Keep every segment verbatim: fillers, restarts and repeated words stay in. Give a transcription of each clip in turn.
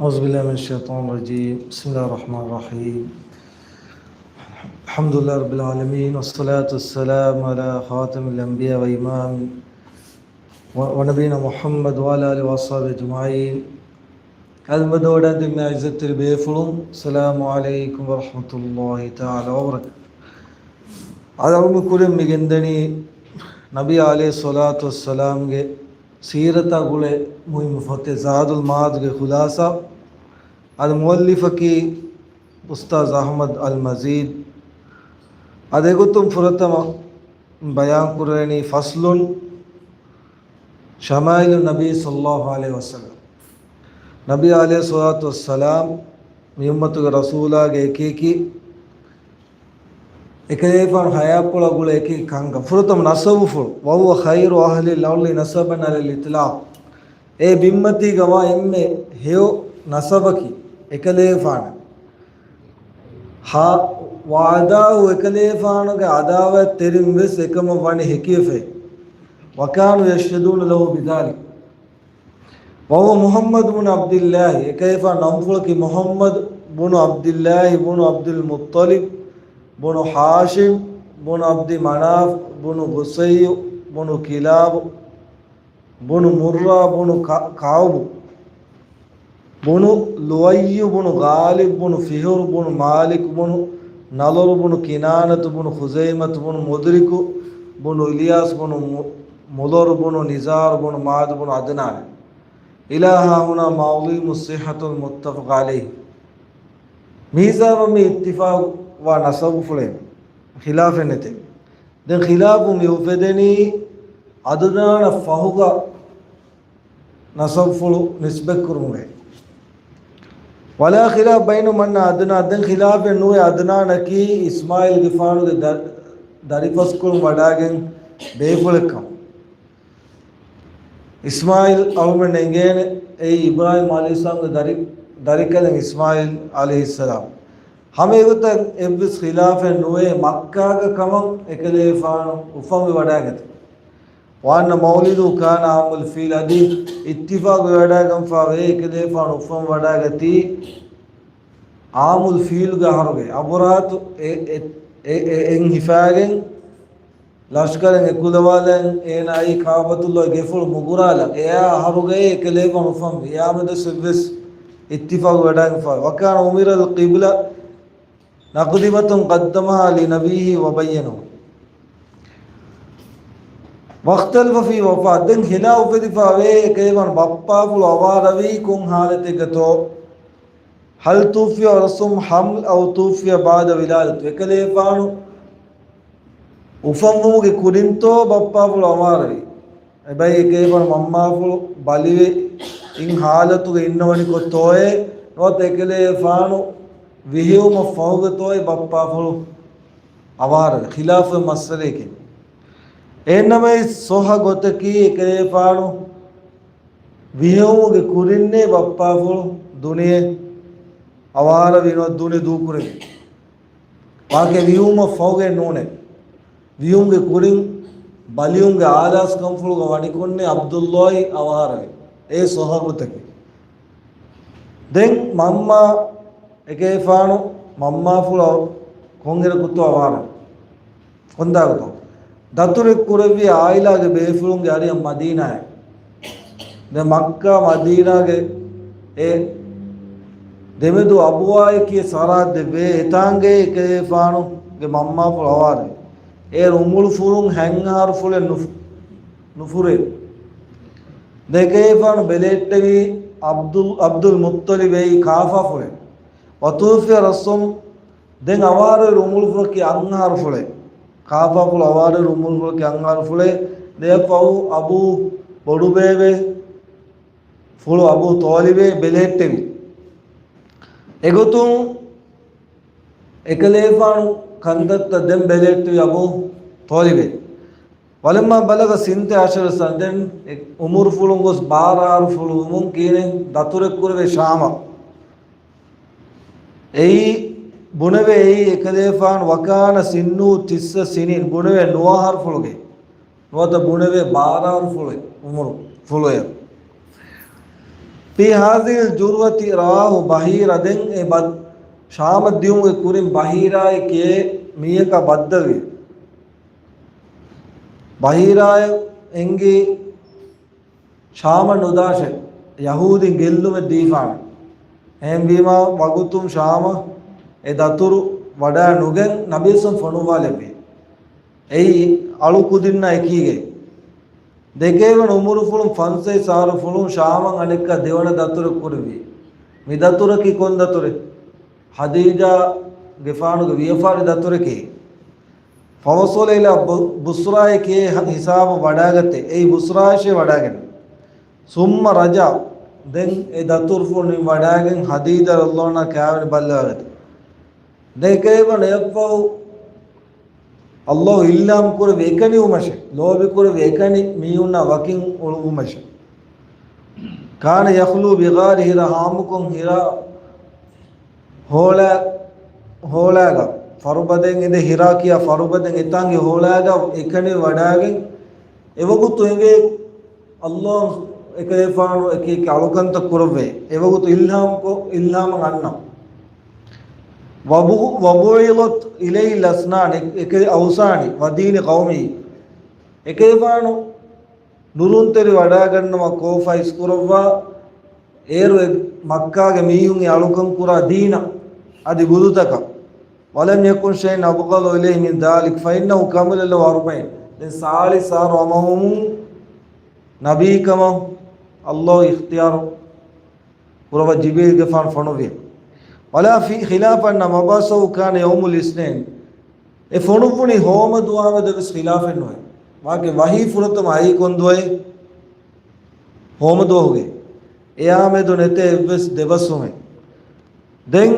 أعوذ بالله من الشيطان الرجيم. بسم الله الرحمن الرحيم. الحمد لله رب العالمين، والصلاة والسلام على خاتم الأنبياء وإمام و-، ونبينا محمد وعلى آله وأصحابه أجمعين. އަލްމަދޯޑަ ދިމް އިއްޒަތްތެރި ބޭފުޅުން، السلام عليكم ورحمة الله تعالى وبركاته. އަޅުގަނޑު ކުރިން މި ގެންދަނީ ނަބީ ޢަލައިހިއްޞަލާތު ވައްސަލާމްގެ ސީރަތާ ގުޅޭ މުހިއްމު ފޮތެއް، ޒާދުލް މަޢާދުގެ ޚުލާޞާ. އަދި މުއައްލިފަކީ އުސްތާޛު އަޙްމަދު އަލް މަޖީދު. އަދި އެގޮތުން ފުރަތަމަ ބަޔާން ކުރެވެނީ ފަޞްލުން ޝަމާއިލު ނަބީ ޞައްލަﷲު ޢަލައިހި ވަސައްލަމް. ނަބީ ޢަލައިހިއްޞަލާތު ވައްސަލާމް މި އުއްމަތުގެ ރަސޫލާގެ އެކި އެކި އެކަލޭފާނު ޙަޔާތްޕުޅަށް ގުޅޭ އެކި ކަންކަން. ފުރަތަމަ ނަސަބުފުޅު، وهو خير أهل الأرض نسبا على الإطلاق. އެ ބިންމަތީގަވާ އެންމެ ހެޔޮ ނަސަބަކީ އެކަލޭފާނަށް. ހާ، وعداه، އެކަލޭފާނުގެ ޢަދާވާތްތެރިން ވެސް އެކަމަށް ވަނީ ހެކިވެފައި. وكانوا يشهدون له بذلك. وهو محمد بن عبد الله، އެކަލޭފާނު ނަންފުޅަކީ މުޙައްމަދު ބުނު ޢަބްދިއްލާހި ބުނު ޢަބްދުލް މުއްޠަލިބް ބުނު ހާޝިމް ބުނު ޢަބްދި މަނާފް ބުނު ޤުޞައްޔު ބުނު ކިލާބު ބުނު މުއްރާ ބުނު ކަ-، ކަޢުބު ބުނު ލުއައްޔު ބުނު ޣާލިބް ބުނު ފިހުރު ބުނު މާލިކު ބުނު ނަޟުރު ބުނު ކިނާނަތު ބުނު ޚުޒައިމަތު ބުނު މުދްރިކު ބުނު އިލްޔާސް ބުނު މު-، މުޟައްރު ބުނު ނިޒާރު ބުނު މާދު ބުނު ޢަދްނާން. إلى ها هنا معلوم الصحة المتفق عليه. މި ހިސާބަށް މި އިއްތިފާޤުވާ ނަސަބުފުޅެއް، ޚިލާފެއް ނެތޭ. ދެން ޚިލާފު މި އުފެދެނީ ޢަދްނާނަށް ފަހުގަ ނަސަބުފުޅު ނިސްބަތްކުރުމުގައި. ولا خلاف بين من عدنان، ދެން ޚިލާފެއް ނުވޭ ޢަދްނާނަކީ އިސްމާޢީލްގެފާނުގެ ދަ-، ދަރިފަސްކޮޅުން ވަޑާގެން ބޭފުޅެއްކަން. އިސްމާޢީލް އަޅުމެން އެނގޭނެ، އެއީ އިބްރާހީމް ޢަލައިހިއްސަލާމްގެ ދަރި-، ދަރިކަލެއް އިސްމާޢީލް ޢަލައިހިއްސަލާމް. ހަމަ އެގޮތަށް އެއްވެސް ޚިލާފެއް ނުވޭ މައްކާގަ ކަމަށް އެކަލޭފާނު އުފަންވެވަޑާގަތީ. وأن مولده كان عام الفيل، އަދި އިއްތިފާޤުވެވަޑާގަންފާވޭ އެކަލޭފާނު އުފަންވެވަޑާގަތީ ޢާމުލް ފީލުގެ އަހަރުގައި. އަބުރަހަތު އެ-، އެ-، އެ-، އެ-، އެއް ހިފާގެން ލަޝްކަރެއް އެކުލަވާލަން އޭނާ އައީ ކަޢުބަތުﷲގެ ގެފުޅު މުގުރާލަން. އެއާ އަހަރުގައި އެކަލޭފާނު އުފަންވި. އެއާމެދު އެއްވެސް އިއްތިފާޤުވެވަޑާގެންފާވޭ. وكان أمر القبلة نقدمة قدمها لنبيه وبينه. واختلف في وفاة، ދެން ޚިލާފު އުފެދިފާވޭ އެކަލޭފާނު ބައްޕާފުޅު އަވާރަވީ ކޮން ޙާލަތެއްގަތޯ؟ هل توفي رسول حمل أو توفي بعد ولادته؟ އެކަލޭފާނު އުފަންވުމުގެ ކުރިންތޯ ބައްޕާފުޅު އަވާރަވީ؟ އެބައި އެކަލޭފާނު މަންމާފުޅު ބަލިވެ އިން ޙާލަތުގަ އިންނަވަނިކޮށްތޯއޭ، ނުވަތަ އެކަލޭފާނު ވިހެއުމަށް ފަހުގަތޯއޭ ބައްޕާފުޅު އަވާރަވީ؟ ޚިލާފު މައްސަލައެކޭ. އެހެންނަމަވެސް ޞައްޙަ ގޮތަކީ އެކަލޭފާނު ވިހެއުމުގެ ކުރިންނޭ ބައްޕާފުޅު ދުނިޔެ އަވާރަވީ ނުވަތަ ދުނިޔެ ދޫކުރެވި. ވާގެ ވިހުމަށް ފަހުގެ ނޫނެ. ވިހުމުގެ ކުރިން ބަލިވުމުގެ އާލާސް ކަންފުޅުގަ ވަނިކޮށްނެ ޢަބްދުﷲ އަވާރަވި. އެ ޞައްޙަ ގޮތަކީ. ދެން މަންމާ އެކަލޭފާނު މަންމާފުޅަށް ކޮންއިރަކުތޯ އަވާރަވި؟ ކޮންދާގޮތޯ؟ ދަތުރެއް ކުރެއްވި ޢާއިލާގެ ބޭފުޅުންގެ އަރިއަށް މަދީނާއެއް. ދެން މައްކާ މަދީނާގެ އެ ދެމެދު އަބުވާއެކޭ ސަރާ ދެވޭ އެތާނގައި އެކަލޭފާނުގެ މަންމާފުޅު އަވާރެވި. އޭރު އުމުރުފުޅުން ހަތް އަހަރުފުޅެއް ނުފު-، ނުފުރޭ. ދެން އެކަލޭފާނު ބެލެހެއްޓެވީ ޢަބްދުލް، ޢަބްދުލް މުއްޠަލިބް އެއީ ކާފާފުޅެއް. وتوفي رسول ދެން އަވާރަވި އުމުރުފުޅަކީ އަށް އަހަރުފުޅެއް. ކާފާފުޅު އަވާރަވި އުމުރުފުޅަކީ އަށް އަހަރުފުޅެއް. ދެއަށްފަހު އަބޫ ބޮޑުބޭބެ ފުޅު އަބޫ ޠާލިބޭ ބެލެހެއްޓެވި. އެގޮތުން އެކަލޭފާނު ކަންތައްތައް ދެން ބެލެހެއްޓެވި އަބޫ ޠާލިބޭ. ولما بلغ ثنتي عشرة سنة، ދެން އެ އުމުރުފުޅުން ގޮސް ބާރަ އަހަރުފުޅު ވުމުން ކިހިނެއް ދަތުރެއް ކުރެވޭ ޝާމަށް. އެއީ ބުނެވޭ، އެއީ އެކަލޭފާނު وكان سنه تسع سنين، ބުނެވޭ ނުވަ އަހަރުފުޅުގެ، ނުވަތަ ބުނެވޭ ބާރަ އަހަރުފުޅެއް އުމުރު ފުޅުއެއް. في هذه الجروة رآه بحيرة، ދެން އެ ބަ-، ޝާމަށް ދިޔުމުގެ ކުރިން ބަހީރާއޭ ކިޔޭ މީހަކާ ބައްދަލުވި. ބަހީރާއަށް އެނގި ޝާމަށް ނުދާށޭ، ޔަހޫދީން ގެއްލުމެއް ދީފާނެ. އެހެންވީމާ ވަގުތުން ޝާމަށް އެ ދަތުރު ވަޑާ ނުގެން ނަބީސް ފޮނުއްވާލެއްވި. އެއީ އަޅު ކުދިންނާ އެކީގައި. ދެކޭވަނަ އުމުރުފުޅުން ފަންސަވީސް އަހަރުފުޅުން ޝާމަށް އަނެއްކާ ދެވަނަ ދަތުރެއް ކުރެއްވި. މި ދަތުރަކީ ކޮން ދަތުރެއް؟ ޚަދީޖާގެފާނުގެ ވިޔަފާރި ދަތުރެކޭ. فوصل إلى ބު-، ބުޞްރާއޭ ކިޔޭ ހި-، ހިސާބަށް ވަޑާގަތޭ. އެއީ ބުޞްރާއަށޭ ވަޑާގެން. ثم رجع، ދެން އެ ދަތުރުފުޅުން ވަޑާގެން ޚަދީޖާ ރަޟިޔަﷲ ޢަންހާ ކާވެނި ބައްލަވާގަތީ. ދެން އެކަލޭގެފާނު އެއަށްފަހު ﷲ އިލްހާމް ކުރެއްވި އެކަނިވުމަށެ، ލޯބި ކުރެއްވި އެކަނި މީހުންނާ ވަކިން އުޅުއްވުމަށެ. كان يخلو بغار حراء، ހާމަކޮށް ހިރާ ހޯޅަ-، ހޯޅައިގަ، ފަރުބަދައިން އެދޭ ހިރާ ކިޔާ ފަރުބަދައިން އެތާނގެ ހޯޅައިގަ އެކަނި ވަޑާގެން އެވަގުތު އެނގޭ ﷲ އެކަލޭގެފާނު އެކި އެކި އަޅުކަންތައް ކުރައްވޭ. އެވަގުތު އިލްހާމްކޮށް، އިލްހާމަށް އަންނަ. وبو-، وبعثت إليه الأسنان، އެ-، އެކެ އައުސާނި، ودين قومه. އެކަލޭގެފާނު ނުރުންތެރި ވަޑާގަންނަވާ ކޯފާ އިސްކުރައްވާ، އޭރު އެ މައްކާގެ މީހުން އެ އަޅުކަން ކުރާ ދީނަށް އަދި ބުދުތަކަށް. ولم يكن شيء أبغض إليه من ذلك، فإنه كمل له أربعين. ދެން ސާޅީސް އަހަރު އަމަހުމުން ނަބީކަމަށް ﷲ އިޚްތިޔާރު ކުރައްވާ ޖިބްރީލްގެފާނު ފޮނުއްވި. ولا في خلاف أن مبعثه كان يوم الاثنين. އެ ފޮނުއްވުނީ ހޯމަ ދުވާމެދު ވެސް ޚިލާފެއް ނުވޭ. ވާގެ ވަޙީ ފުރަތަމަ އައީ ކޮން ދުވަހެއް؟ ހޯމަ ދުވަހުގެ. އެއާމެދު ނެތޭ އެއްވެސް ދެބަސްވުމެއް. ދެން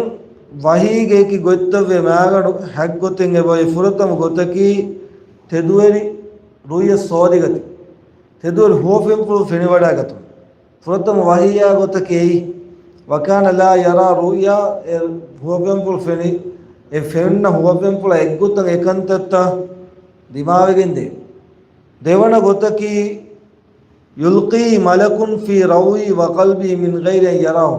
ވަޙީގެ އެކި ގޮތްތައްވޭ މާގަނޑު ހަތް ގޮތެއް އެބައޮތް. ފުރަތަމަ ގޮތަކީ ތެދުވެރި ރުއްޔަ ސޯދިގަތި. ތެދުވެރި ހުވަފެންފުޅު ފެނިވަޑާގަތުން. ފުރަތަމަ ވަޙީއާ ގޮތަކީ އެއީ. وكان لا يرى رؤيا، އެ ހުވަފެންފުޅު ފެނި، އެ ފެންނަ ހުވަފެންފުޅަށް އެއްގޮތަށް އެކަންތައްތައް ދިމާވެގެންދޭ. ދެވަނަ ގޮތަކީ يلقيه ملك في روعه وقلبه من غير أن يراه.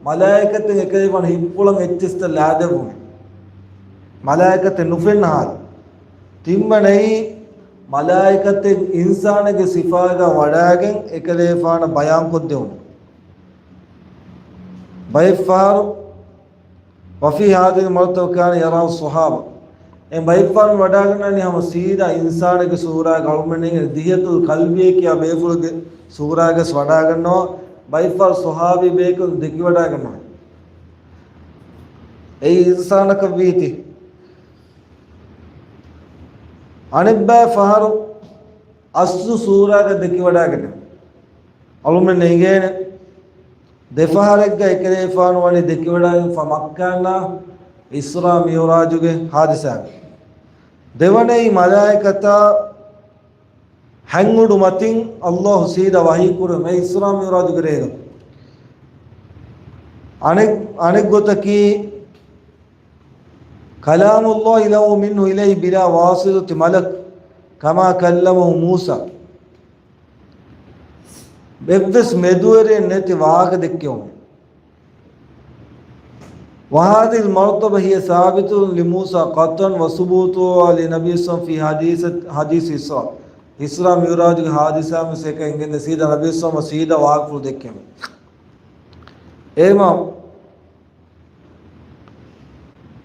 މަލާއިކަތެއް އެކަލޭގެފާނު ހިތްޕުޅަށް އެއްޗިސްތައް ލާދެއްވުމެއް. މަލާއިކަތެއް ނުފެންނަ ހާލު. ތިންވަނައީ، މަލާއިކަތެއް އިންސާނެއްގެ ސިފާގަ ވަޑާގެން އެކަލޭގެފާނަށް ބަޔާންކޮށްދެވުނު. ބައެއްފަހަރު، وفي هذه المرتبة كان يراه الصحابة. އެ ބައެއްފަހަރު ވަޑާގަންނަނީ ހަމަ ސީދާ އިންސާނެއްގެ ސޫރާގަ އަޅުމެން ދިހިޔަތުލް ކަލްބިއޭ ކިޔާ ބޭފުޅުގެ ސޫރާގަސް ވަޑާގަންނަވާ. ބައެއްފަހަރު ސޮހާބީ ބޭކަލުން ދެކިވަޑާގަންނަވާ. އެއީ އިންސާނަކަށް ވީތީ. އަނެއްބައި ފަހަރު އަސްލު ސޫރާގަ ދެކިވަޑާގެން އަޅުމެން އެނގޭނެ. ދެފަހަރެއްގަ އެކަލޭފާނު ވަނީ ދެކިވަޑާގެންފަ މައްކާންނާ އިސްރާ މިޢުރާޖުގެ ހާދިސާގަ. ދެވަނައީ މަލާއިކަތާ ހަތްއުޑު މަތިން ﷲ ސީދާ ވަޙީ ކުރުމޭ އިސްރާ މިޢުރާޖުގެ ރޭގަ. އަނެއް، އަނެއް ގޮތަކީ، كلام الله له منه إليه بلا واسطة ملك كما كلمه موسى. އެއްވެސް މެދުވެރިއެއް ނެތި ވާހަކަ ދެއްކެވުމެއް. وهذه المرتبة هي ثابتة لموسى قطعا وثبوتها للنبي صلى الله عليه وسلم في حديث، حديث الإسراء. އިސްރާ މިޢުރާޖުގެ ހާދިސާ މިސް އެކަން އެނގެން ސީދާ ނަބީ ސަމަ ސީދާ ވާހަކަފުޅު ދެއްކެމެ. އޭމާ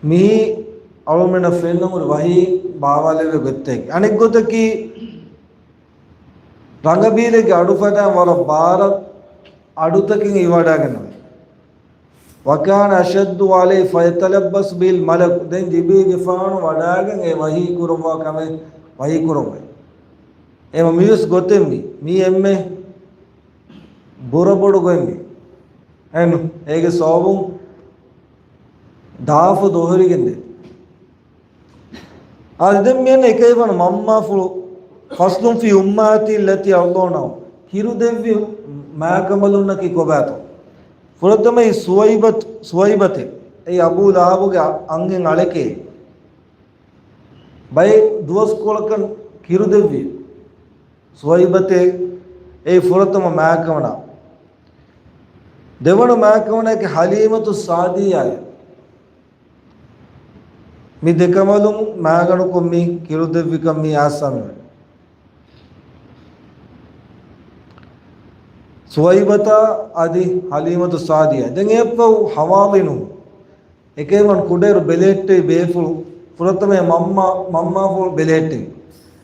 މިއީ އަޅުމެނަށް ފެންނަ ހުރި ވަޙީ ބާވާލެވޭ ގޮތްތަކެއް. އަނެއް ގޮތަކީ، ރަނގަބީލެއްގެ އަޑު ފަދައިން ވަރަށް ބާރަށް އަޑުތަކެއް އިވަޑާގަންނަވަ. وكان أشد عليه فيتلبس به الملك. ދެން ޖިބްރީލްގެފާނު ވަޑާގެން އެ ވަޙީ ކުރައްވާ ކަމެއް ވަޙީ ކުރައްވައި. އެމަ މިވެސް ގޮތެއް މި، މީ އެންމެ ބުރަބޮޑު ގޮތް މި. އެން، އޭގެ ސަބަބުން ދާފު ދޮހުރިގެންދެ. އާދެ، ދެން މިއަންނަ އެކަލޭފާނު މަންމާފުޅު، فصل في أمهات التي أرضعنه. ކިރުދެއްވި މާކަނބަލުންނަކީ ކޮބާތޯ؟ ފުރަތަމައީ ސުވައިބަތު، ސުވައިބަތެއް. އެއީ އަބޫ ލަހަބުގެ އަންހެން އަޅެކޭ. ބައެއް ދުވަސްކޮޅަކަށް ކިރުދެއްވި ސުވައިބަތެއް އެއީ ފުރަތަމަ މާކަނބަލާ. ދެވަނަ މާތްކަމަނާއެކީ ޙަލީމަތުއް ސަޢުދިއްޔާ. މި ދެކަނބަލުން މާގަނޑުކޮށް މި ކިރުދެއްވިކަން މި އާސާމިވެ. ސުވައިބަތާ އަދި ޙަލީމަތުއް ސަޢުދިއްޔާ. ދެން އެއަށްފަހު ހަވާޒިނުން އެކޭވަން ކުޑައިރު ބެލެހެއްޓެވި ބޭފުޅު ފުރަތަމަ މަންމާ، މަންމާފުޅު ބެލެހެއްޓެވި.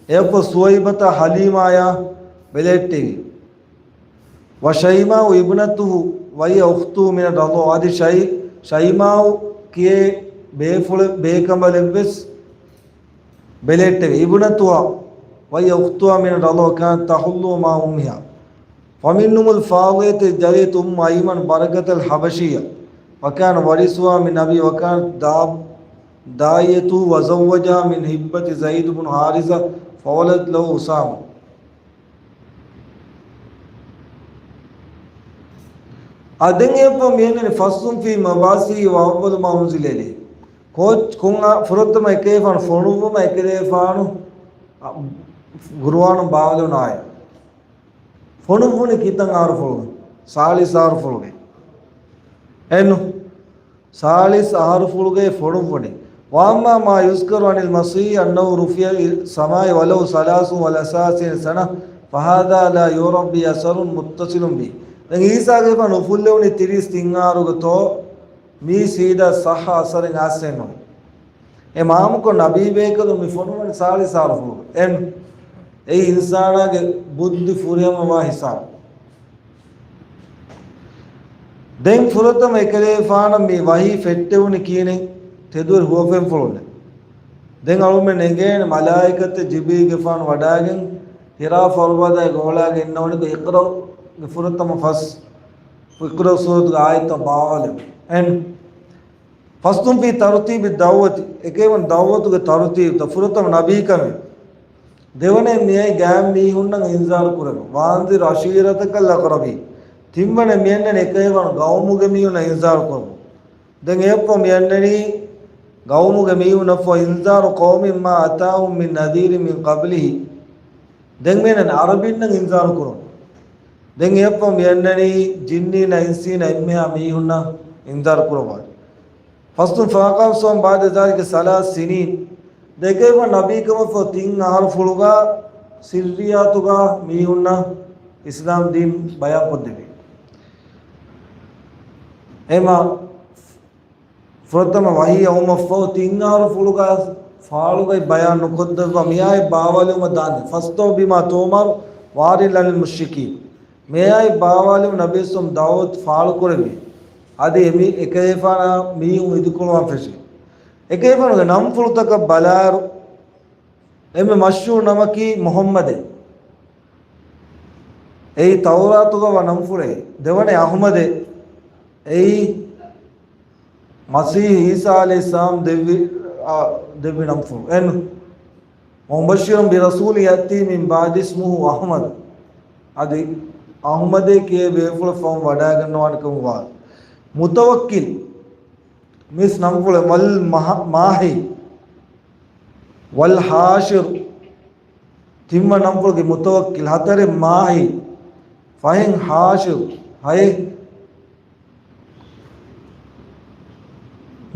އެއަށްފަހު ސުވައިބަތާ ޙަލީމާޔާ ބެލެހެއްޓެވި. وشيماء ابنته وهي أخته من الرضاع. އަދި ޝައި، ޝައިމާއު ކިޔޭ ބޭފުޅެއް، ބޭކަނބަލެއްވެސް ބެލެހެއްޓެވި. ابنتها وهي أختها من الرضاع كانت تحل مع أمها. فمنهم الفاضلة الجليلة أم أيمن بركة الحبشية، وكان ورثها من أبي، وكانت داب-، داعيته وزوجها من هبة زيد بن حارثة فولدت له أسامة. އާ، ދެން އެއަށްފަހު މިއެންނެނީ فصل في مباحثه وأول ما أنزل إليه. ކޯޗް ކޮން އާ، ފުރަތަމަ އެކަލޭފާނު ފޮނުއްވުމަށް އެކަލޭފާނު، އާ، ޤުރުއާނު ބާވަލުން އާޔަތް ފޮނުއްވުނީ ކިތަން އަހަރުފުޅުގަ؟ ސާޅީސް އަހަރުފުޅުގަ. އެން ސާޅީސް އަހަރުފުޅުގައި ފޮނުއްވުނީ. وأما ما يذكر عن المسيح أنه رفع إلى السماء وله ثلاث وثلاثون سنة فهذا لا يعرف به أثر متصل به. ދެން ޢީސާގެފާނު އުފުއްލެވުނީ ތިރީސް ތިން އަހަރުގަ ތޯ، މީ ސީދާ ޞައްޙަ އަސަރެއް އައިސްފައެއް ނޫން. އެ މާމުކޮށް ނަބީ ބޭކަލުން މި ފޮނުވަނީ ސާޅީސް އަހަރުފުޅުގަ. އެން އެއީ އިންސާނާގެ ބުއްދި ފުރިހަމަވާ ހިސާބު. ދެން ފުރަތަމަ އެކަލޭފާނަށް މި ވަޙީ ފެއްޓެވުނީ ކިހިނެއް؟ ތެދުވެރި ހުވަފެންފުޅުންނެއް. ދެން އަޅުމެން އެނގޭނެ މަލާއިކަތެއް ޖިބްރީލްގެފާނު ވަޑައިގެން ހިރާ ފަރުބަދައިގެ ގޯޅާގަ އިންނަވަނިކޮށް އިޤްރައުގެ ފުރަތަމަ ފަސް، އިޤްރައު ސޫރަތުގެ އާޔަތްތައް ބާވާލެވުން. އެން ފަސްދުން ފީ ތަރުތީބި ދައުވަތި، އެކޭވަން ދައުވަތުގެ ތަރުތީބު، ފުރަތަމަ ނަބީކަމެއް. ދެވަނައެއް މިއައީ ގާތް މީހުންނަށް އިންޒާރު ކުރެވުން. وأنذر عشيرتك الأقربين. ތިންވަނަ މިއަންނަނީ އެކައިވަން ގައުމުގެ މީހުންނަށް އިންޒާރު ކުރެވުން. ދެން އެއަށްފަހު މިއަންނަނީ ގައުމުގެ މީހުންނަށްފަހު إنذار قوم ما أتاهم من نذير من قبله. ދެން މިއަންނަނީ ޢަރަބިންނަށް އިންޒާރު ކުރުން. ދެން އެއަށްފަހު މިއަންނަނީ ޖިންނީން އިންސީން އެންމެހާ މީހުންނަށް އިންޒާރު ކުރައްވާނެ. ފަސްދުން ފައަޤާމަ ޞައުމަ ބަޢްދަ ޛާލިކަ ސަލާސަ ސިނީން. ދެކެވަން ނަބީކަމަށްފަހު ތިން އަހަރުފުޅުގަ ސިއްރިއްޔާތުގަ މީހުންނަށް އިސްލާމް ދީން ބަޔާންކޮށްދެވި. އެމަ ފުރަތަމަ ވަޙީ އައުމަށްފަހު ތިން އަހަރުފުޅުގަ ފާޅުގައި ބަޔާން ނުކޮށްދެއްވާ މިއާޔަތް ބާވާލެވުމަށް ދާންދެން. فاصدع بما تؤمر وأعرض عن المشركين. މިއާޔަތް ބާވާލެވުނު ނަބީސް ދަޢުވަތު ފާޅުކުރެއްވި. އަދި އެމީ އެކަލޭފާނާ މީހުން އިދިކޮޅުވާން ފެށި. އެކަލޭފާނުގެ ނަންފުޅުތަކަށް ބަލާއިރު، އެންމެ މަޝްހޫރު ނަމަކީ މުޙައްމަދޭ. އެއީ ތައުރާތުގަވާ ނަންފުޅޭ. ދެވަނަ އަޙްމަދޭ. އެއީ މަސީޙު ޢީސާ ޢަލައިހިއްސަލާމް ދެއްވި، އާ، ދެއްވި ނަންފުޅު. އެން، ومبشرا برسول يأتي من بعدي اسمه أحمد. އަދި އަޙްމަދޭ ކިޔޭ ބޭފުޅެއް ފަހުން ވަޑައިގަންނަވާނެކަމުގަ. މުތަވައްކިލް، މީސް ނަންފުޅެއް، ވަލް މަހަ-، މާޙީ، ވަލް ޙާޝިރު. ތިންވަނަ ނަންފުޅުގެ މުތަވައްކިލް، ހަތަރެއް މާޙީ، ފަހެއް ޙާޝިރު، ހައެއް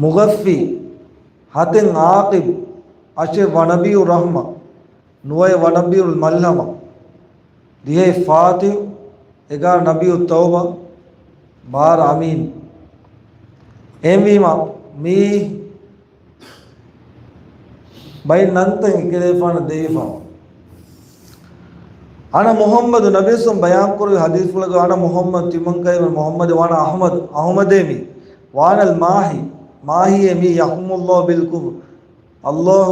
މުޣައްފީ، ހަތެއް ޢާޤިބު، އަށެއް ވަނަބިއު ރަޙްމަ، ނުވައެއް ވަނަބިއު މަލްހަމަ، ދިހައެއް ފާތިޙު، އެގާރަ ނަބިއު ތައުބަ، ބާރަ އަމީން. އެހެންވީމަ، މީ ބައެއް ނަންތައް އެކަލޭފާނަށް ދެވިފަ. އަނަ މުޙައްމަދު، ނަބީސް ބަޔާންކުރެއްވި ޙަދީޘްފުޅުގަ، އަނަ މުޙައްމަދު، ތިމަން ކަލިމަ މުޙައްމަދު، ވައަނަ އަޙްމަދު، އަޙްމަދޭ މީ، ވައަނަލް މާޙީ، މާޙީއޭ މީ، ޔަޙްމުﷲ ބިލް ކުފްރި، ﷲ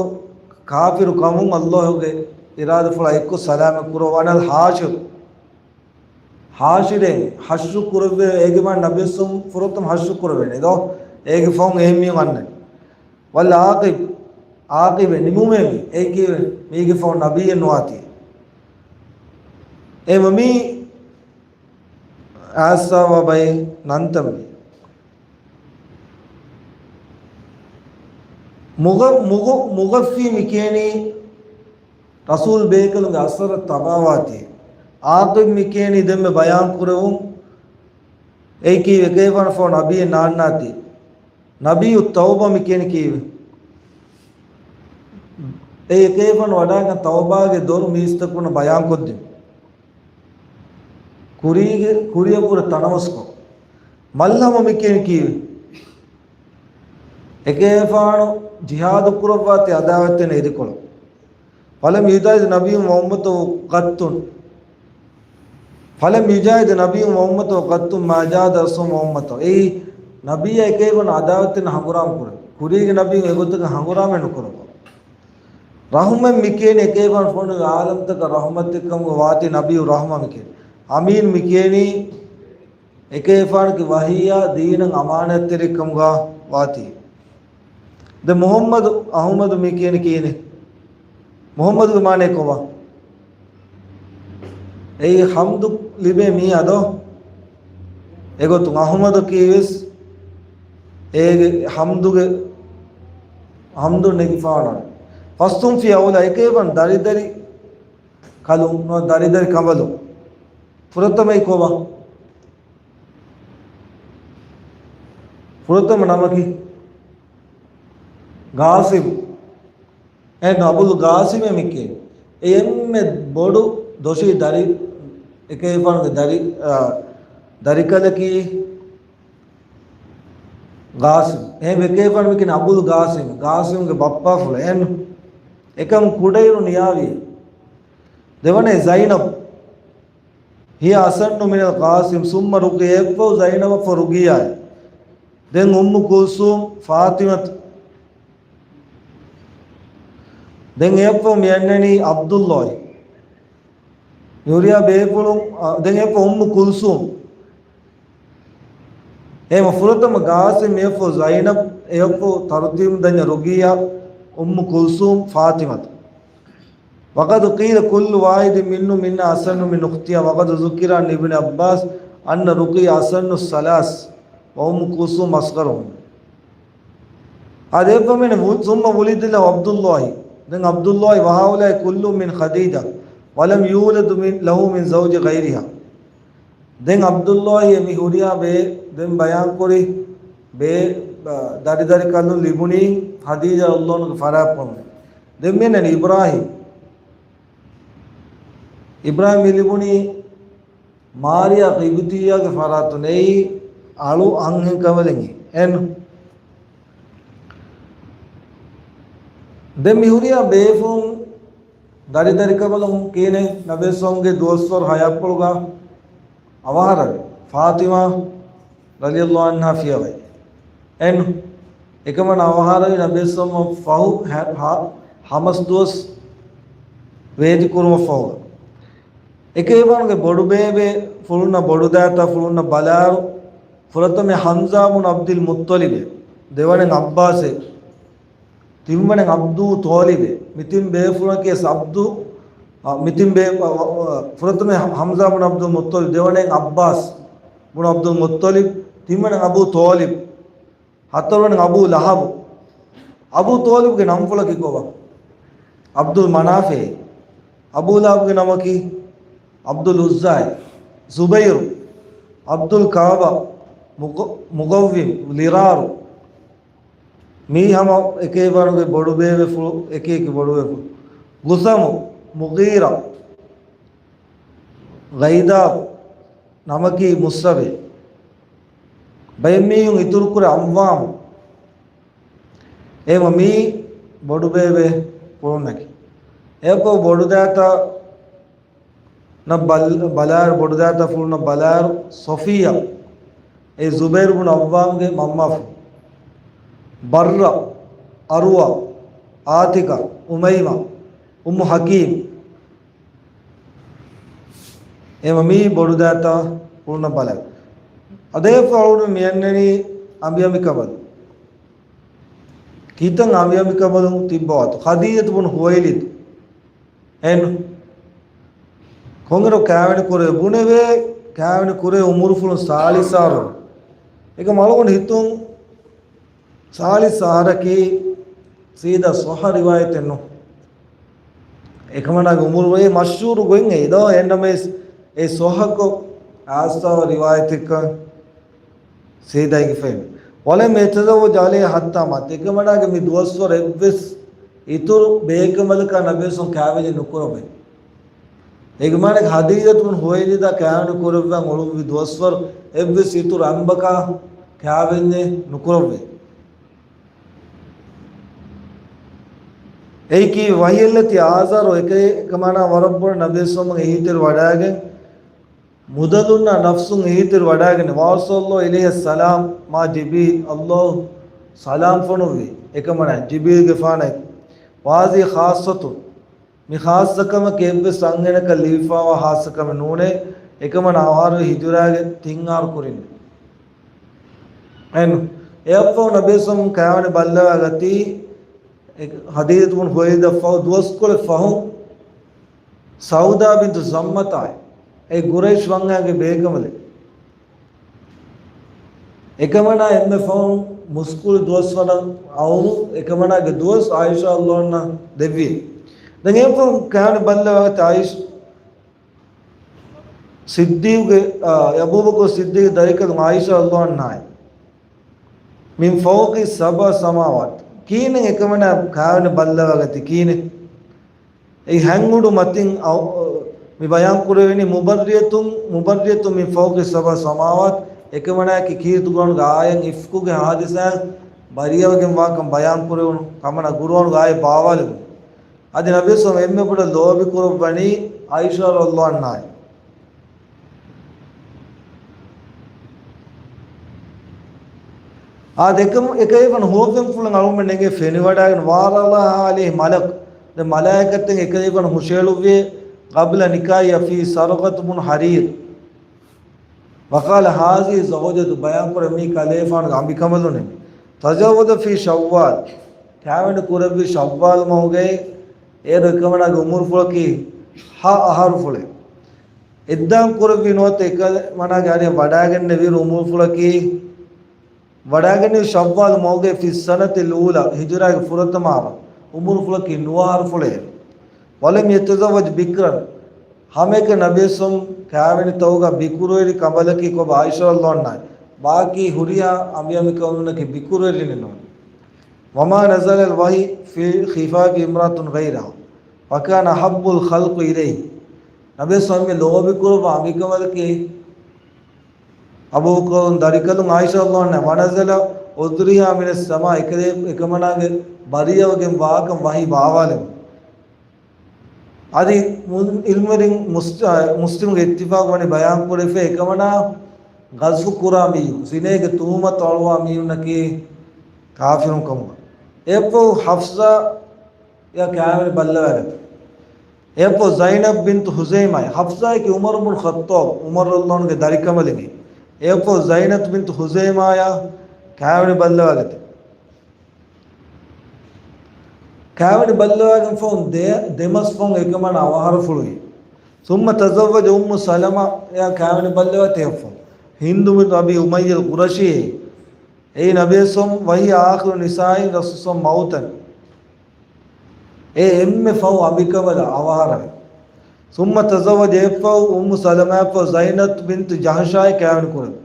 ކާފިރު ކަމުން ﷲ ގެ އިރާދަފުޅާ އެއްކޮށް ސަލާމަތް ކުރައްވާ، ވައަނަލް ޙާޝިރު، ޙާޝިރޭ، ޙަޝްރު ކުރެއްވޭ، އޭގެ މާނަ ނަބީސް ފުރަތަމަ ޙަޝްރު ކުރެވޭނެ ދޯ؟ އޭގެ ފަހުން އެހެން މީހުން އަންނަނީ. ވަލް ޢާޤިބް، ޢާޤިބޭ، ނިމުމޭ މީ. އޭގެ މީގެ ފަހުން ނަބިއްޔެއް ނުވާތީ. އެމަ މީ އާސާވާ ބައެއް ނަންތައް މީ. މުޣ-، މުޣ-، މުޣައްފީ މި ކިޔަނީ ރަސޫލް ބޭކަލުންގެ އަސަރަށް ތަބާވާތީ. ޢާޤިބް މި ކިޔަނީ ދެންމެ ބަޔާން ކުރެވުން، އެއީ ކީއްވެ؟ އެކަލޭގެފާނު ފޯނު ނަބީ ނާންނާތީ. ނަބިއްޔު ތައުބާ މި ކިޔަނީ ކީއްވެ؟ އެއީ އެކަލޭގެފާނު ވަޑާގަން ތައުބާގެ ދޮރު މީސްތަކުންނަށް ބަޔާންކޮށްދިން. ކުރީގެ، ކުރިޔަށްވުރެ ތަނަވަސްކޮށް. މަލްހަމަ މި ކިޔަނީ ކީއްވެ؟ އެކަލޭގެފާނު ޖިހާދު ކުރައްވާތީ އަދާވަތްތެރިންނަށް އެދިކޮޅު. فلم يجاهد نبي وأمته قط. فلم يجاهد نبي وأمته قط ما جاهد رسول وأمته. އެއީ ނަބިއްޔާ އެކަލޭގެފާނު އަދާވަތްތެރިންނަށް ހަނގުރާމަ ކުރޭ. ކުރީގެ ނަބީން އެގޮތަކަށް ހަނގުރާމައެއް ނުކުރައްވާ. ރަޙުމަތް މި ކިޔަނީ އެކަލޭގެފާނު ފޮނުވި އާލަމްތަކަށް ރަޙުމަތެއްކަމުގަ ވާތީ ނަބިއްޔު ރަޙުމަ މި ކިޔަނީ. އަމީން މި ކިޔަނީ އެކަލޭގެފާނުގެ ވަޙީއާ ދީނަށް އަމާނާތްތެރިކަމުގަ ވާތީ. ދެ މުޙައްމަދު އަޙްމަދު މި ކިޔަނީ ކިހިނެއް؟ މުޙައްމަދުގެ މާނައީ ކޮބާ؟ އެއީ ޙަމްދު ލިބޭ މީހާ ދޯ؟ އެގޮތުން އަޙްމަދަކީ ވެސް އޭގެ ޙަމްދުގެ، ޙަމްދު ނެގިފާނަން. ފަސްތުންފިޔާ އައުލާ އެކަލޭގެފާނު ދަރިދަރި ކަލުން ނުވަ ދަރިދަރި ކަނބަލުން. ފުރަތަމައީ ކޮބާ؟ ފުރަތަމަ ނަމަކީ ގާސިމް. އެހެން އަބުލް ގާސިމޭ މި ކިޔަނީ. އެ އެންމެ ބޮޑު ދޮށީ ދަރި، އެކަލޭގެފާނުގެ ދަރި، އާ، ދަރިކަލަކީ ގާސިމް. އެހެން އެކަލޭގެފާނު މި ކިޔަނީ އަބުލް ގާސިމް. ގާސިމްގެ ބައްޕާފުޅު. އެހެން އެކަމު ކުޑައިރު ނިޔާވި. ދެވަނަ ޒައިނަބް. هي أسن من القاسم ثم رقية. އެއަށްފަހު ޒައިނަބަށްފަހު ރުގިއްޔާ. ދެން އުއްމު ކުލްސޫމް، ފާތިމަތު. ދެން އެއަށްފަހު މި އަންނަނީ ޢަބްދުﷲ. މި ހުރިހާ ބޭފުޅުން، އަ، ދެން އެއަށްފަހު އުއްމު ކުލްސޫމް. އެހެން ފުރަތަމަ ގާސިމް، އެއަށްފަހު ޒައިނަބް، އެއަށްފަހު ތަރުތީބުން ދަންޏާ ރުގިއްޔާ، އުއްމު ކުލްސޫމް، ފާތިމަތު. وقد قيل كل واحدة منهن أسن من أختها وقد ذكر عن ابن عباس أن رقية أسن الثلاث وأم كلثوم أصغرهن. އާދެ، އެއަށްފަހު މި އަންނަނީ ثم ولد له عبد الله. ދެން ޢަބްދުﷲ، وهؤلاء كلهم من خديجة ولم يولد من، له من زوج غيرها. ދެން ޢަބްދުﷲ މި ހުރިހާ ބޭ، ދެން ބަޔާންކުރި ބޭ، އަ، ދަރިދަރިކަލުން ލިބުނީ ޚަދީޖާ ރަޟިޔަﷲ ޢަންހާ ފަރާތްޕުޅުން. ދެން މި އަންނަނީ އިބްރާހީމް. އިބްރާހީމް މި ލިބުނީ މާރިޔާ ޤިބްޠިއްޔާގެ ފަރާތުން. އެއީ އަޅު އަންހެން ކަނބަލެއް އެން. ދެން މި ހުރިހާ ބޭފުޅުން ދަރިދަރިކަނބަލުން ކިހިނެއް؟ ނަބީ ސައްލައްލާހު ޢަލައިހި ވަސައްލަމްގެ ދުވަސްވަރު ޙަޔާތްޕުޅުގަ އަވަހަރަވި ފާތިމާ ރަޟިޔަﷲ ޢަންހާ ފިޔަވައި. އެން އެކަމަން އަވަހަރަވި ނަބީ ސައްލައްލާހު ޢަލައިހި ވަސައްލަމް ފަހު ހަ-، ހަ-، ހަމަސް ދުވަސް ވޭތި ކުރުމަށް ފަހު. އެކަލޭގެފާނުގެ ބޮޑުބޭބޭފުޅުންނަށް، ބޮޑުދައިތާފުޅުންނަށް ބަލާއިރު، ފުރަތަމަ ޙަމްޒާ ބުނު ޢަބްދުލް މުއްޠަލިބެ، ދެވަނަ ޢައްބާސެ، ތިންވަނަ ޢަބްދު ޠާލިބެ. މި ތިން ބޭފުޅަކީ ވެސް ޢަބްދު، އަ، މި ތިން ބޭ-، އަ، އަ، އަ، ފުރަތަމަ ޙަމްޒާ ބުނު ޢަބްދުލް މުއްޠަލިބް، ދެވަނަ ޢައްބާސް ބުނު ޢަބްދުލް މުއްޠަލިބް، ތިންވަނަ އަބޫ ޠާލިބް، ހަތަރުވަނަ އަބޫ ލަހަބު. އަބޫ ޠާލިބްގެ ނަންފުޅަކީ ކޮބާ؟ ޢަބްދުލް މަނާފޭ. އަބޫ ލަހަބްގެ ނަމަކީ ޢަބްދުލް ޢުއްޒާއޭ. ޒުބައިރު، ޢަބްދުލް ކަޢުބާ، މުޤަ-، މުޤައްވިމް، ޟިރާރު. މީ ހަމަ އެކޭ ވަރުގެ ބޮޑުބޭބެފުޅު، އެކި އެކި ބޮޑުބޭބެފުޅު. ގުސަމު، މުޣީރާ، ޣައިދާބު، ނަމަކީ މުއްސަބޭ. ބައެއް މީހުން އިތުރުކުރޭ ޢައްވާމު. އެހެންވީމަ މީ ބޮޑުބޭބެ ފުޅުންނަކީ. އެއަށްފަހު ބޮޑުދައިތަ ނަށް ބަލް-، ބަލާއިރު، ބޮޑުދައިތަ ފުޅުންނަށް ބަލާއިރު، ޞަފިއްޔާ، އެ ޒުބައިރު ބުނު ޢައްވާމްގެ މަންމާފުޅު. ބައްރާ، ޢަރުވާ، ޢާތިޤާ، އުމައިމާ، އުއްމު ޙަކީމް. އެހެންވީމަ މީ ބޮޑުދައިތަ ފުޅުންނަށް ބަލާ. އަދި އެއަށްފަހު މި އަންނަނީ އަނބިއަނބިކަނބަލުން. ކިތަން އަނބިއަނބިކަނބަލުން ތިއްބަވާތޯ؟ ޚަދީޖަތު ބުނު ޚުވައިލިދު. އެހެން ކޮންއިރު ކާވެނި ކުރޭ ބުނެވޭ، ކާވެނި ކުރޭ އުމުރުފުޅުން ސާޅީސް އަހަރު. އެކަމަކު އަޅުގަނޑު ހިތުން ސާޅީސް އަހަރަކީ ސީދާ ޞައްޙަ ރިވާޔަތެއް ނޫން. އެކަމަނާގެ އުމުރު ވައި މަޝްހޫރު ގޮތް އެއީ ދޯ، އެހެންނަމަވެސް އެ ޞައްޙަކޮށް އާސާވާ ރިވާޔަތެއްކަން ސީދާގެފައިން. ވަލަމް ޔަތަޒައްވަޖް ޢަލައިހާ ޙައްތާ މާތަ. އެކަމަނާގެ މި ދުވަސްވަރު އެއްވެސް އިތުރު ބޭކަނބަލަކާ ނަބީ ސައް ކާވެންޏެއް ނުކުރައްވައި. އޭގެ މާނަ ޚަދީޖަތު ބިން ޚުވައިލިދާ ކާވެނި ކުރައްވާ އުޅުއްވި ދުވަސްވަރު އެއްވެސް އިތުރު އަނބަކާ ކާވެންޏެއް ނުކުރައްވައި. އެއީކީ ވަހިއްޔަ އައްލަތީ އާޒަރު އެކަމަނާ ވަރަށް ބޮޑަށް ނަބީ ސައް އެހީތެރި ވަޑައިގެން މުދަލުންނާ ނަފްސުން އެހީތެރި ވަޑައިގެން، ވައަރްސަލް އިލައިހަ ސަލާމް މާ ޖިބްރީލް، ﷲ ސަލާމް ފޮނުއްވި އެކަމަނާ ޖިބްރީލްގެފާނަށް. ވަހާޒީ ޚާއްޞަތުން، މި ޚާއްޞަކަމަކީ އެއްވެސް އަންހެނަކަށް ލިބިފައިވާ ޚާއްޞަކަމެއް ނޫނޭ، އެކަމަނާ އަވަހާރަވީ ހިޖުރާގެ ތިން އަހަރު ކުރިން. އެއް، އެއަށްފަހު ނަބީ ސައް ކާވެނި ބައްލަވައިގަތީ، އެ ޚަދީޖަތު ބިން ޚުވައިލިދަށްފަހު ދުވަސްކޮޅެއް ފަހުން ސައުދާ ބިންތު ޒަމްޢަތާއި، އެ ޤުރައިޝް ވަންހައިންގެ ބޭކަނބަލެއް. އެކަމަނާ އެންމެ ފަހުން މުސްކުޅި ދުވަސްވަރަށް އައުމު އެކަމަނާގެ ދުވަސް ޢާއިޝާ ރަޟިޔަﷲ ޢަންހާ ދެއްވި. ދެން އެއަށްފަހު ކާވެނި ބައްލަވައިގަތީ ޢާއިޝް ސިއްދީޤުގެ، އާ، އަބޫބަކުރު ސިއްދީޤުގެ ދަރިކަލުން ޢާއިޝާ ރަޟިޔަﷲ ޢަންހާއި. މިން ފައުޤި ސަބްޢި ސަމާވާތް. ކިހިނެއް އެކަމަނާ ކާވެނި ބައްލަވައިގަތީ ކިހިނެއް؟ އެއީ ހަތް އުޑު މަތިން އައު-، މި ބަޔާން ކުރެވެނީ މުބައްރިޔަތުން، މުބައްރިޔަތުން މިން ފައުޤި ސަބްޢި ސަމާވާތް، އެކަމަނާއަކީ ކީރިތި ޤުރުއާނުގެ އާޔަތް އިފްކުގެ ހާދިސާއަށް ބަރީއަވެގެންވާކަން ބަޔާން ކުރެވުނު ކަމަނާ ޤުރުއާނުގެ އާޔަތް ބާވާލެވުނު. އަދި ނަބީ ސައް އެންމެ ބޮޑަށް ލޯބި ކުރައްވަނީ ޢާއިޝާ ރަޟިޔަﷲ ޢަންހާއި. އާ ދެކަމު އެކައިވަން ހުވަފެންފުޅެއް އަޅުމެން ނެގެ ފެނިވަޑައިގެން ވާރަލަހާ ޢަލައިހި މަލަކު. ދެ މަލާއިކަތެއް އެކައިވަން ހުށައެޅުއްވި ޤަބްލަ ނިކާއި ފީ ސަރްޤަތު ބުނު ޙަރީރު. ވަޤާލަ ހާޒިހި ޒައުޖަތު ބަޔާންކުރެ މީ ކަލޭފާނުގެ އަނބިކަނބަލުން. ތަޒައްވަޖަ ފީ ޝައްވާލް. ކާވެނި ކުރެއްވި ޝައްވާލް މަހުގައި އޭރު އެކަމަނާގެ އުމުރުފުޅަކީ ހަ އަހަރުފުޅެއް. އިއްދާން ކުރެއްވި ނުވަތަ އެކަމަނާގެ އަރިހަށް ވަޑައިގެންނެވި އުމުރުފުޅަކީ ވަޑައިގެންނެވި ޝައްވާލް މަހުގެ ފިއްސަނަތި ލޫލަ ހިޖުރާގެ ފުރަތަމަ އަހަރު އުމުރުފުޅަކީ ނުވަ އަހަރުފުޅެއް. ވަލަމް ޔަތަޒައްވަޖް ބިކްރަން. ހަމައެކަނި ނަބީ ސައް ކާވެނިތަކުގަ ބިކުރުވެރި ކަނބަލަކީ ކޮބާ ޢާއިޝާ ރަޟިޔަﷲ ޢަންހާ. ބާކީ ހުރިހާ އަނބިއަނބިކަނބަލުންނަކީ ބިކުރުވެރިނެއް ނޫން. ވަމާ ނަޒަލަ ވަޙީ ފީ ޚިފާފި އިމްރާތުން ޣައިރަހާ. ވަކާނަ އަޙައްބަލް ޚަލްޤި އިލައިހި. ނަބީ ސައް އެންމެ ލޯބިކުރައްވާ އަނބިކަނބަލަކީ އަބޫބަކުރު ދަރިކަލުން ޢާއިޝާ ރަޟިޔަﷲ ޢަންހާ. ވަނަޒަލަ އުޛްރިހާ މިނައްސަމާ. އެކަލޭ އެކަމަނާގެ ބަރީއަވެގެން ވާކަން ވަޙީ ބާވާލެވުނު. އަދި މު-، ޢިލްމުވެރިން މުސް-، އަ، މުސްލިމުގެ އިއްތިފާޤު ވަނީ ބަޔާން ކުރެފަ އެކަމަނާ ޤަޛްފު ކުރާ މީހުން، ޒިނޭގެ ތުހުމަތު އަޅުވާ މީހުންނަކީ ކާފިރުން ކަމުގަ. އެއަށްފަހު ޙަފްޞާ ޔާ ކާވެނި ބައްލަވައިގަތީ. އެއަށްފަހު ޒައިނަބް ބިންތު ޚުޒައިމާ. ޙަފްޞާއަކީ ޢުމަރު ބުން ޚައްޠާބް، ޢުމަރު ރަޟިޔަﷲ ޢަންހުގެ ދަރިކަނބަލެކޭ. އެއަށްފަހު ޒައިނަބް ބިންތު ޚުޒައިމާޔާ ކާވެނި ބައްލަވައިގަތީ. ކާވެނި ބައްލަވައިގެން ފަހުން ދެ-، ދެމަސް ފަހުން އެކަމަނާ އަވަހަރުފުޅުވި. ثُمَّ تَزَوَّجَ أُمُّ سَلَمَةَ ޔާ ކާވެނި ބައްލަވައިގަތީ އެއަށްފަހު. ހިންދު ބިންތު އަބީ އުމައްޔަ އަލްޤުރަޝީ. އެއީ ނަބީ ސައް ވަހީ އާޚިރު ނިސާއި ރަސޫލިއްލާހި މައުތަން. އެ އެންމެ ފަހު އަނބިކަނބަލަށް އަވަހަރަވެ. ثُمَّ تَزَوَّجَ އެއަށްފަހު އުއްމު ސަލަމާއަށްފަހު ޒައިނަބް ބިންތު ޖަޙްޝާއި ކާވެނި ކުރެވި.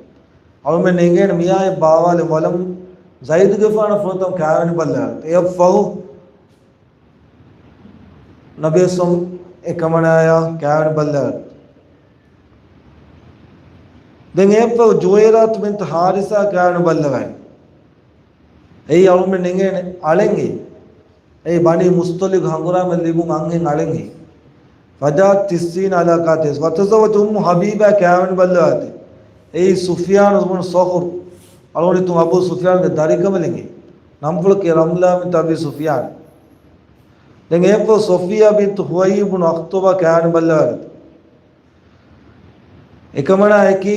އަޅުމެން އެނގޭނެ މިއާއެއް ބާވާލެ ވަލަމް ޒައިދުގެފާނަށް ފުރަތަމަ ކާވެނި ބައްލަވައި. އެއަށްފަހު ނަބީ ސައް އެކަމަނާޔާ ކާވެނި ބައްލަވައި. ދެން އެއަށްފަހު ޖުވައިރާތު ބިންތު ޙާރިސާ ކާވެނި ބައްލަވައި. އެއީ އަޅުމެން އެނގޭނެ އަޅެން އެއީ. އެއީ ބަނީ މުޞްޠަލިޤު ހަނގުރާމަ ލިބުން އަންހެން އަޅެން އެއީ. فَجَاءَتْ تِسْعِينَ عَلَىٰ قَاتِلَيْهِ. وَتَزَوَّجَ أُمُّ حَبِيبَةَ ކާވެނި ބައްލަވައި. އެއީ ސުފްޔާނު ބުނު ޞަޚްރު. އަޅުގަނޑު ހިތުން އަބޫ ސުފްޔާނުގެ ދަރިކަނބަލެކޭ. ނަންފުޅަކީ ރަމްލާ ބިންތު އަބީ ސުފްޔާން. ދެން އެއަށްފަހު ޞަފިއްޔާ ބިންތު ޙުޔައްޔި ބުނު އަޚްޠަބާ ކާވެނި ބައްލަވައި. އެކަމަނާއަކީ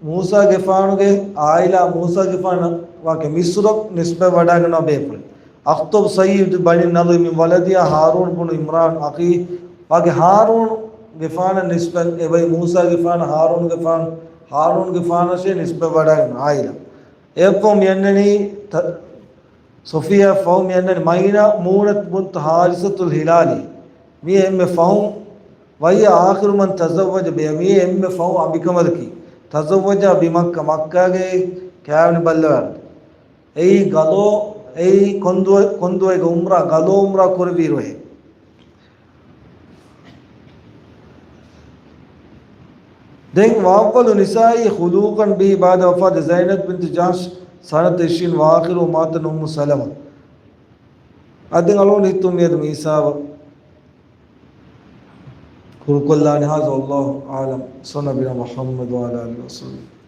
މޫސާގެފާނުގެ ޢާއިލާ، މޫސާގެފާނު ވާގެ މިޞްރަށް ނިސްބަތް ވަޑައިގަންނަވާ ބޭފުޅެއް. އަޚްޠަބް ސައްޔިދު ބަނީ ނަޟްރި މިން ވަލަދިހާ ހާރޫން ބުނު ޢިމްރާން އަޚީ. ވާގެ ހާރޫން ގެފާނަށް ނިސްބަތް އެބައި މޫސާގެފާނު ހާރޫންގެފާނު، ހާރޫންގެފާނަށޭ ނިސްބަތް ވަޑައިގަންނަ ޢާއިލާ. އެއަށްފަހު މިއަންނަނީ ތަ-، ޞަފިއްޔާ ފަހު މިއަންނަނީ މައިނާ މޫނަތު ބިންތު ޙާރިސަތުލް ހިލާލީ. މި އެންމެ ފަހު، وهي آخر من تزوج بها، މި އެންމެ ފަހު އަނބިކަނބަލަކީ. تزوجها بمكة، މައްކާގައި ކާވެނި ބައްލަވާ. އެއީ ގަލޯ، އެއީ ކޮންދުވަ-، ކޮންދުވައިގެ އުމްރާ، ގަލޯ އުމްރާ ކުރެއްވިއިރު އެ. ދެން، وأول نسائه خلوقا به بعد وفاة زينب بنت جحش سنة عشرين وآخره ماتت أم سلمة. އަދި އަޅުގަނޑު ހިތުން މިއަދު މި ހިސާބަށް ކުރުކޮށްލާނެ. هذا والله أعلم. صلى نبينا محمد وعلى آله وسلم.